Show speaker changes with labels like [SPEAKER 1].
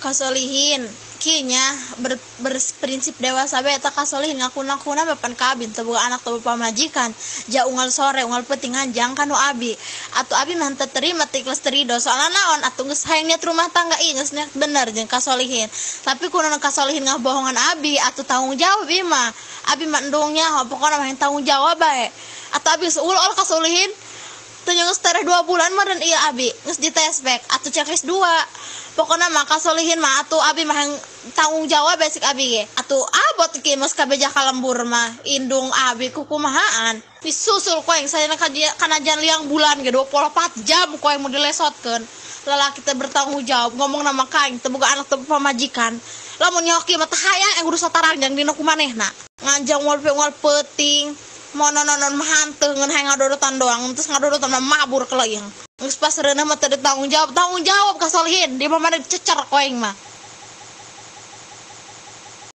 [SPEAKER 1] Ka Solihin kieu nya, berprinsip dewasa bae eta Ka Solihin, ngaku-ngakuna mah pan ka abi teu boga anak, teu boga pamajikan, ja unggal sore unggal peuting nganjang ka nu abi. Atuh abi mah teu terima, teu ikhlas, teu ridho. Soalna naon atuh, geus hayang niat rumah tangga ieu, geus niat bener jeung Ka Solihin, tapi kunaon Ka Solihin ngabohongan abi? Atuh tanggung jawab ieu mah, abi mah endung nyaho, pokona mah hayang tanggung jawab bae. Atuh abi geus ul Ka Solihin teu, geus tereh 2 bulan meureun ieu abi geus di tespek atuh, checklist 2. Pokokna mah Ka Solihin mah atuh abi mah hayang tanggung jawab basic abi ge. Atuh abot ki mos kabeja ka lembur mah indung abi kukumahaan, disusul ku aing saya kana liang bulan ge, 24 jam ku aing mau dilesotkeun. Lalaki teh bertanggung jawab, ngomong nama ka aing teu boga anak, teu pamajikan. Lamun nyoki mah teu hayang aing kudu satarangjang dina ku manehna, nganjang unggal peuting mau nonon mah hanteu, ngan hayang ngadodotan doang, terus ngadodotan mah mabur keleuing. Geus pas reuneuh mah teu ditanggung jawab. Tanggung jawab Ka Solihin, di mana dicecer ku aing mah.